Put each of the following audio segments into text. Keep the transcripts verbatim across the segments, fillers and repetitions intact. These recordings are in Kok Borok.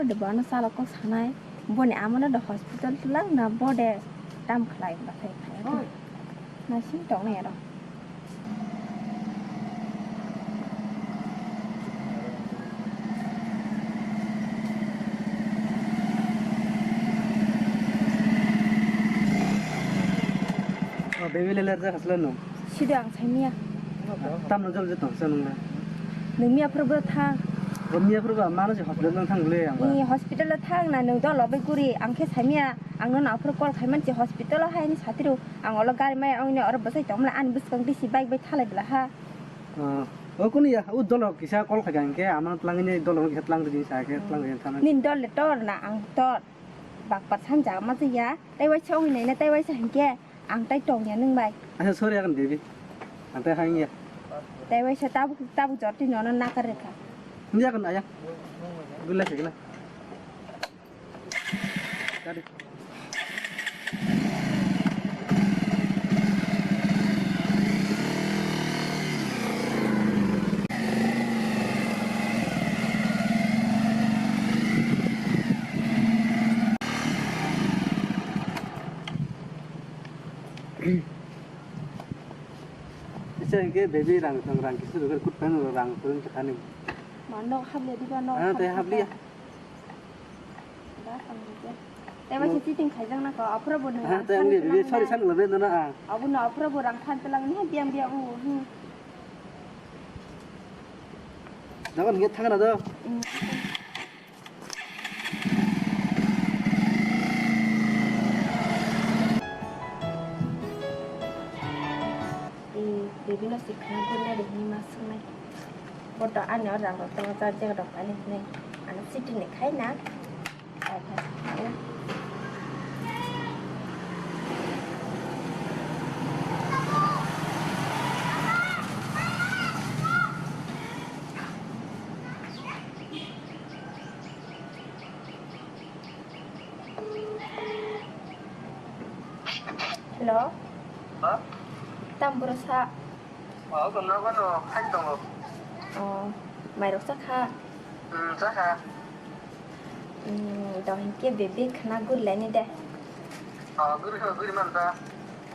De bono salo kok sanai, boni amano de hospital tulang na bode tam khlai ba khai khai. Na sing tong ne ro. O baby leler ja khasla no. Sido ang saimia. Tamno jol je tong sa nungna. Nung mia phuru bro thang. Bo mia phuru ba mano je hospital nang thang le ang ba. Ni hospital o thang na nung dol obai guri ang khe saimia. Ang no na phuru call khaiman che hospital o hai ni satiro. Ang olo gari mai ang ni oro bwsai tongmla ani bwskang disi bike bai thalai bla ha. Ah, o kuni ya, u dolo kisa call khaikha hinkhe, amano twlangwi dolo kisa twlang rwdi sa khe, twlang rwdi thana. Nini dol le tor na ang tor. Bakpar sanjak ma ya, tai waisa ongwi naina, tai waisa hinkhe ang tai tongya nwng bai. Acha, sorry, akan baby. Ang tai hangya. Tai waisa tabuk, tabuk jorti nono nakar rekha. Hindi akan aya. Gula segala. Tadi. Isa hinkhe baby rang, rang, rang kisa rwgwi kut pen rang, rang, rang, rang, rang. Ma nok hable diba nok. Ah, tei hable. Tei ba se cheating khaijak na ko, aphuru bo nang. Ah, tei ang ni sorry san labe na na. Abo no aphuru bo rang than pelang ni biang biang u. Dagon ge thang na do. Baby no sikha gurle de hini ma sungnai. Boto ani o rang rok tongo, jar jaga rok ani hinwi. Ano city ni khai na. Hello. Ha? Tam bro sa. Oh, gomna gomno, hai tongo. Oh, mairok chakha? Hmm, chakha. Hmm, dohingke bebe khna gurilaini de. Oh, guri kho, guri manta.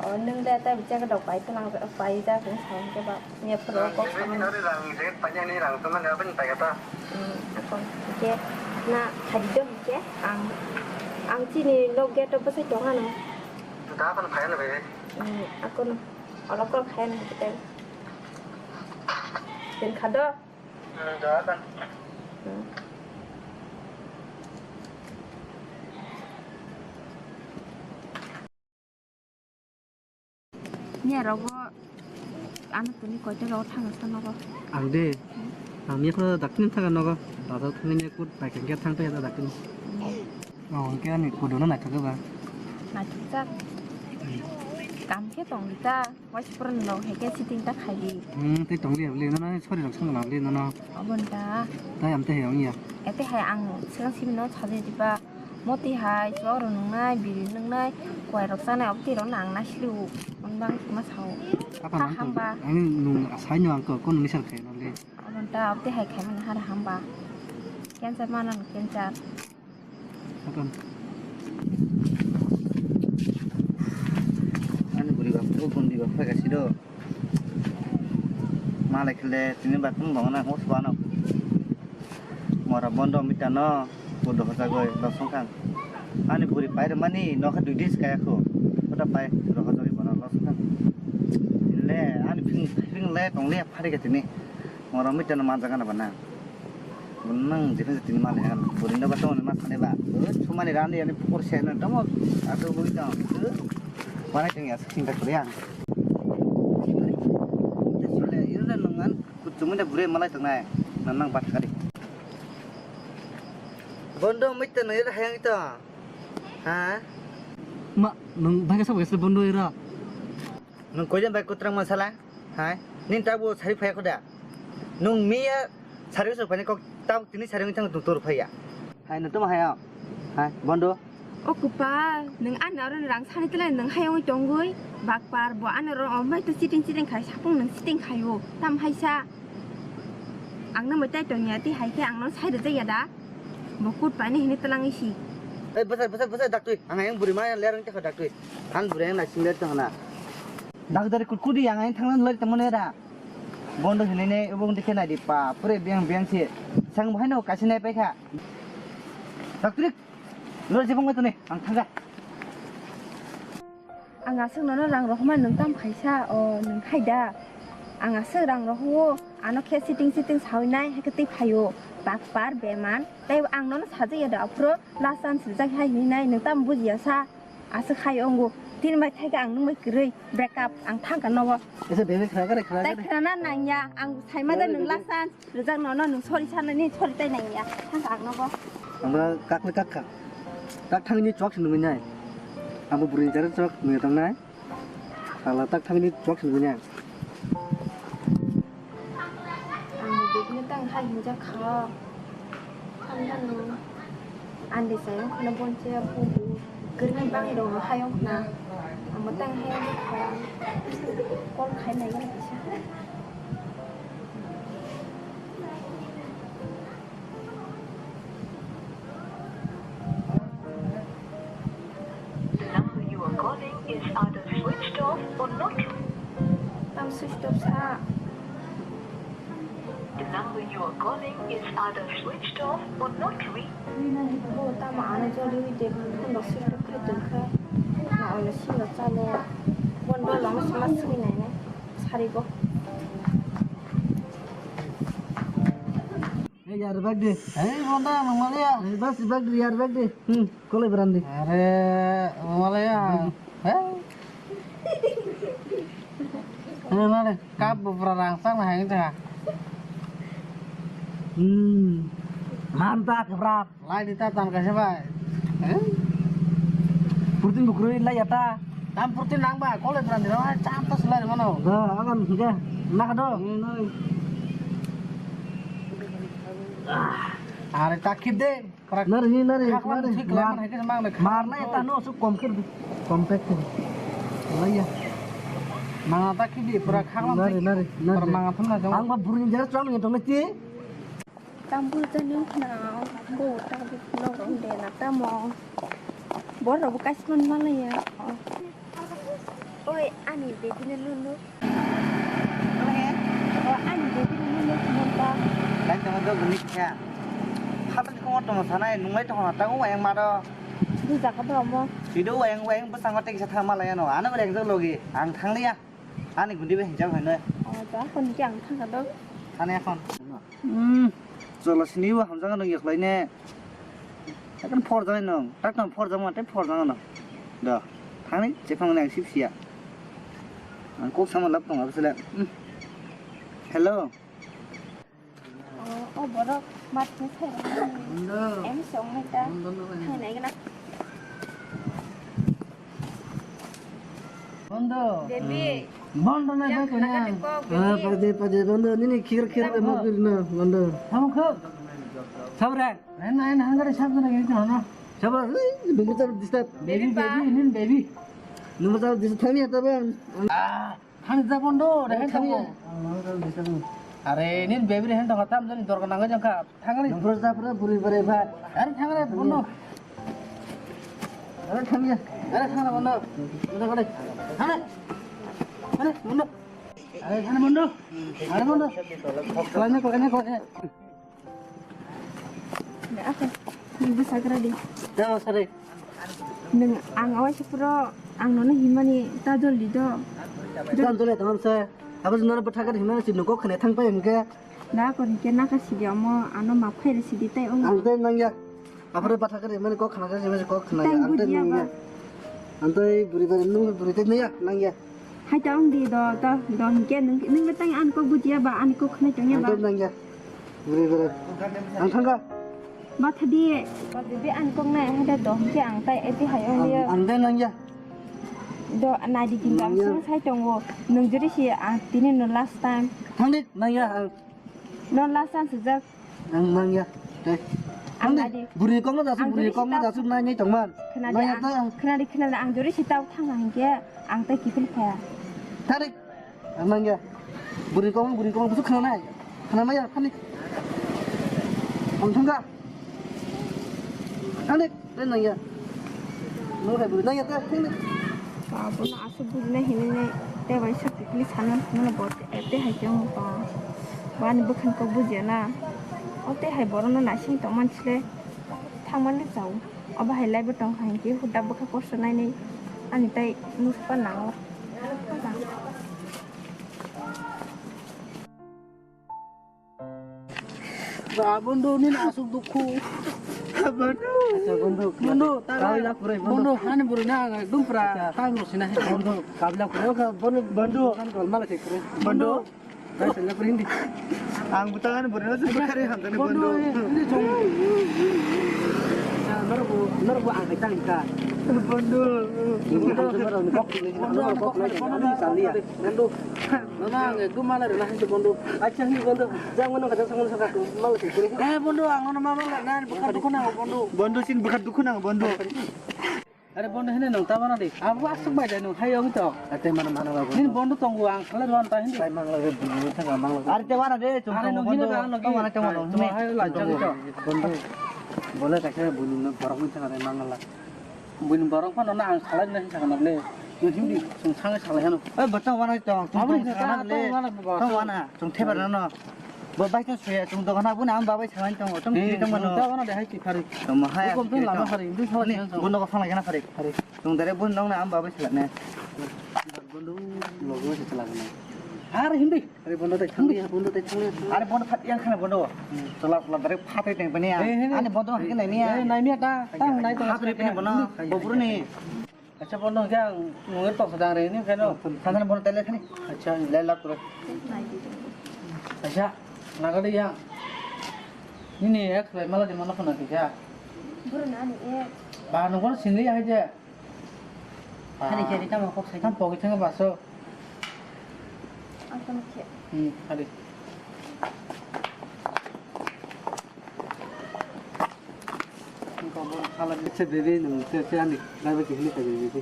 Oh, nwng de ta bichak dok pai tlang pai da kung sa hingke ba. Miya phuru kok sama. Bebe ni rang je, panya ni rang sama ni apa ni pai kata. Hmm, ako. Ke na khadi do ke ang, ang chini nok gate o bwsai tong ano. Da kan phai na bebe. Hmm, ako no. Olo kok hai na kita. Pen khado. Hmm, da kan. Hmm. Nya rogo ano tuni koita rogo thanga sa nogo. Ang de. Ang miya kho daktin thanga nogo. Dada thangni kut bai kengke thang pe da daktin. Hmm. Oh, hingke ani kudu no naithok ba? Naithokjak. Kam khe tong ta, waisa pura no heke sitting ta khai di. Hmm, tei tong liya bli, nono sori rok song la bli, nono. Abon ta. Tai am te he ong ya. Ete hai ang sigang simi no chaje di ba. Moti hai, chuwak rok nungnai, biri nungnai, kuwai rok chanai, abo twi rok no ang naislu. Ang bang ma sao. Apa nang hamba. Ang nung asai no ang ko, kon misal khe no le. Abon ta, abo twi hai khai mani hara hamba. Cancer ma nang cancer. Hakan. Ani buri bapha, o bundi bapha kasi do. Malai khele tini bakung bangna o suano. Mora bondo mitano, bodo hojagoi losong kang. Ani buri pai mani nokha dui dis kaya ko. Kota pai ro hojagoi bono losong kang. Le ani ping ping le tong le phari ke tini. Mora mitano manjaga na bana. Nang jephai tini mali han buri no ba tongni ma thani ba. Sumani rani ani pukor se no tamo ato bui tong. Mana teng ya sing ta kuriang. Sule irna nungan kuchumui da bure malai tongnai. Nang nang bat kari. Bondo mitte nang ira hayang ito. Ha? Ma nung bhai sa bhai bondo ira. Nung koijan bai kutrang masala? Hai? Nin ta bo sari phaya koda. Nung miya sari so phani kok ta tini sari ngi thang tur phaya. Hai no tuma haya. Hai bondo. O kupa, nung ani oro rang sani tele nung hayung tongoi. Bakpar bo ani oro omai to chiting chiting khai sapung nung chiting khayo. Tam haisa. Ang no mai tai tongya ti hai khe ang no sai rwjak ya da. Bo kut paini hini twlangwi si. Ei, bwsai, bwsai, bwsai, daktwi. Ang ayang bwrwi ma ler wng tongkha daktwi. Ang bwrwi ang naising ler tongkha na. Daktari kut kut di, ang ayang thangna ler tongmani ra. Bondo hinwi ne, obo wng dikhe nai di pa, pure biyang biyang se. Sang bo haino kaisa nai paikha. Daktari, ler jebong bai toni, ang thangkha. Ang aswk nono rang rohorma nwng tam phaisa, o nwng hai da? Ang aswk rang rohoro, ano khe siting siting sawi nai, hai khe twi phaio. Bakpar, beman, tei ang nono sajak ya da, aphuru last chance rijak hai hinwi nai, nwng tamo bujiya sa? Aswk hai wngo, tini bai thai khe ang nwng bai kwrwi, break up, ang thang kha nogo. Ese bebe khna kare, khna kare. Tai khna nangya, ang saima de nwng last chance. Rijak nono nwng sorry sanani, sorry tai nangya. Thang ang nogo. Ang ba kakle kakha. Tak thangni chok se nungwi nai. Abo bwrwi jare chok nungwi tong nai. Sala tak thangni chok se nungwi nai. Ang bibini tang hai hinjak kha. Thang thang. Ande sayang khana bonche bubu. Gerni bang dong hayong khana. Amo tang hayong kha. Call khai nai kisa. The number you are calling is either switched off or not reached. Tam switched off sa. The number you are calling is either switched off or not reached. Bo tamo ano joli wi de phone rok switched off khe tongkha. Na ola silo chalo. Bondo lama sima sui nai ne. Sari go. Hey, yar bag de. Hey, bonda, mangmaliya. Hey, bas bag de, yar bag de. Hmm, kolai berandi. Are, mangmaliya. Hey. Hey, mare, kap bupra rang sang na hai ta. Hmm. Manta kebrak. Lai di ta tan kaisa bai. Eh? Protein bukrui lai ya ta. Tam protein nang ba, kole brand ro, cham ta sulai mano. Da, agan hingga. Nak do. Hmm, nai. Are ta khip de. Nari, nari, nari. Mar nai ta no su kom khir. Compact. Lai ya. Manga ta khip de pura khaklam. Nari, nari, nari. Pura manga thum na jong. Ang ba burung jar chong ni tong ti. Tambul jani wngkha na bo tabuk nok rok de na tamo. Borok bo kaisa man malaya. Oi, ani baby no lulu. O, ani baby no lulu monta. Lai tamo do guni kya. Khato ni komo tamo sanai nungai tamo na tango wayang maro. Duja ka do mo. Sido wayang wayang bwskango tei kisa thang malaya no. Ano reng jok logi. Ang thang liya. Ani gundi bai hinjak hai noi. O, da kon ki ang thang ka do. Thane khon. Hmm. Jola sini bo hamjak nang yaklai ne. Akan phor jai nang. Tak nang phor jama te phor jama nang. Da. Thani chephang nang sip sia. Ang kok sama lap tong absele. Hmm. Hello. O, o borok mat ni sai rok. Bondo. Em song nai ta. Bondo no. Hai nai gana. Bondo. Baby. Bondo na. Yang bai kena. Kena kena kok, ah, baby. Pade, pade, bondo. Nini khir khir. Kenapa? Mau kiri na, bondo. Kamu kok? Sabar. Lain lain hanggar sab na gini na. Sabar. Hei, nunggu tar disturb. Baby, baby, baby, pa. Ini baby. Nunggu tar disturb. Thani ya tabang. Ah. Thani ja bondo, de thani. Are, nini baby re hen thangkha tam jani dorkar nangwi jangkha. Thangni. Nongkhor japra buri bare ba. Are thangre bondo. Are thangya. Are thangna bondo. Bondo kore. Thangna. Are bondo. Are thangna bondo. Are bondo. Kalanya, kalanya, kalanya. Bwsakra di. Tamo sari. Nwng ang awai se puro ang nono himani ta joldi do. Jol jole tamo se. Abo nono bwthakar himani si nokok khne thang pai hwnkhe. Na kon ke na ka sidi amo ano map khairi sidi tai ong. Ang tai nangya. Aphre bwthakar himani kok khna kha himani kok khna. Ang tai bujiya ba. Ang tai buri bari nung buri tai nangya nangya. Hai ta ong di do, do, do, hingke nung, nung le tang ani kok bujiya ba, ani kok khwnai tongya ba. Ang nangya. Buri buri. Ang thangka. Ba thadi. Ba bibi ani kok nai, hai da do, hingke ang tai eti hai ong liya. Ang, ang dai nangya. Do, nai di kinto ang sung sai tongo. Nung jori si, ang tini no last time. Thang di, nangya, ang. No last chance sujak. Ang nangya. Tei. Ang nangdi. Buri kok no jasuk, ang buri kok no jasuk nai nai tongman. Khwnadi, nangya ang, ta. Khwnadi, khwnadi, ang jori si tau thang hingke ang tai kiphil phaya. Tarik. Ang nangya. Buri kok no, buri kok no busuk khwnanai. Khwnamaya, khani. Ang thangka. Thangni, tei nangya. Nang hai bwrwi nangya ta, thangni. Ba, bono aswk bujinai hinwi nai, tei bai swk tikli sana thangmano bo tei hai khe wngkha. Bo ani bwkhani kok bujiya na. O tei hai borokno naising tongmani sle thangmani chao. Obo hai laibo tongkha hinkhe huda bwkha kosto nainai ani tai nukhungma nango. Ba, bondo, nini aswk dukhu. Bondo. Acha, bondo. Bondo, ta Kabila kwrwi, bondo. Bondo, hani bwrwi na ang ekdum pura. Acha. Tang rw sina hai. Bondo, kabila kwrwi, oka, bondo, bondo. Kan gol mala khe kwrwi. Bondo. Bondo. Dai sala kwrwi hindi. Ang bwtang ani bwrwi na se bwkhari hamjani bondo, bondo. Eh, hindi chong. Acha, norok bo, norok bo ang hai tang ka. Bondo. Bondo. Bondo. Bondo. Bondo. Nono ang ekdum mala rwna hai se bondo. Acha, hindi bondo. Jang mano kata sangon saka mala se kore. Eh, bondo, ang nono ma mala na, bwkha dukhu nango, bondo. Bondo, sin bwkha dukhu nango, bondo. Are bondo hene nang ta mana de. Abo aswk bai dai nang hai yong to. Ate mana mana ba bondo. Nini bondo tongo ang khala ron ta hindi. Bai mangla re bondo thanga mangla. Are te mana de, chung are tongo nang hine bondo. Ba ang lagi. Tong mana tong mana. Tong hai la jang to. Bondo. Bole kaisa bondo borok ni thanga mangla. Buini borok phano na ang salai nai sakha na le. Nung himdi, chwng thangwi salai hano. Oi, bo tong wana tong, tong wana le. Tong wana, chwng thebar nano. Bo bai tong suya, chwng dogan ha buna ang babai salai tong, tong thwi tong mano. Tong wana de hai ki phari. Tong hai. Bukom tong lama phari, himdi salai tong. Buno ko phang lagi na phari. Phari. Chwng dare bun nong na ang babai salai ne. Bundo logo se salai na. Har himdi. Are bondo tai thangli ya, bondo tai thangli ya. Are bondo phat yang khana bondo. Chola chola bare phat tai teng pani ya. Ani bondo hake nai miya. Nai miya ta, tang nai to. Phat re pani bondo. Bobru ni. Acha bondo hake ang ngir tok sadang re ni kheno. Thangna bondo tele khani. Acha le lak re. Acha nagadi ya. Nini ek bai mala di mala khana kisa. Buru nani ek. Ba nungkon singli ya je. Hari jadi tamo kok sai. Tam pogi tengah baso. Ang tamo khe. Hmm, hari. Engkau bo khala se bebe nung se se ani driver khe hini kha bebe.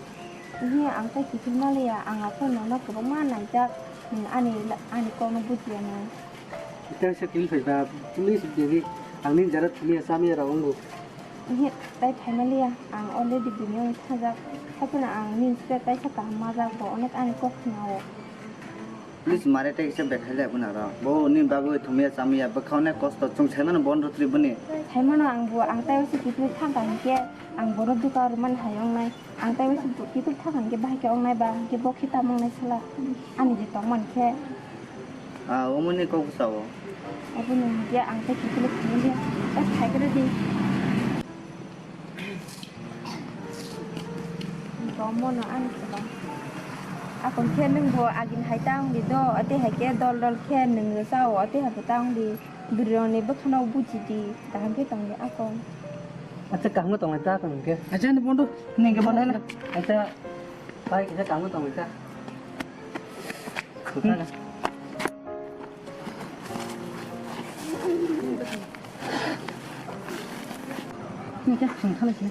Ini ang tai kiphil maliya, ang aphano nono kwbangma naijak, ani ani kokno bujiya nai. Tei se tini phai ba, tini se bini, ang nini jara thumi ya, sami ya rok wngo. Ihi, tai phaimaliya, ang already bini wng thajak. Haphano ang nini side kaisa kaham majak, bo onek ani kok khna-o. Please, mare tei kisa bekhai le abuna rok. Bo ni bagwi thumi ya, sami ya, bwkha onek kosto, chwng saimano bon rwtri bini. Saimano ang bo, ang tai usi kiphil thangkha hinkhe, ang bono duka rwmani hai wngnai. Ang tai usi kiphil thangkha hinkhe bahai khe wngnai ba, hinkhe bo khe tamo wngnai sala. Ani je tongmani khe. Ah, omoni kok bwsa o. Obo nung ya ang tei kiphilwi phunukya. Eh, phaikrw di. Bomono ani kwbang. Akon khe nwng bo agini hai ta wng di do, atei hai khe dol dol khe nwng rw cha o, atei hai bo ta wng di. Bwrwi rokni bwkhano buji di, kaham khe tong di akon. Acha, kaham khe tong lai ta akon khe. Acha, ni bondo. Ni khe bondo na. Acha, pai kisa kaham khe tong lai ta. Ni khe sung khala khe.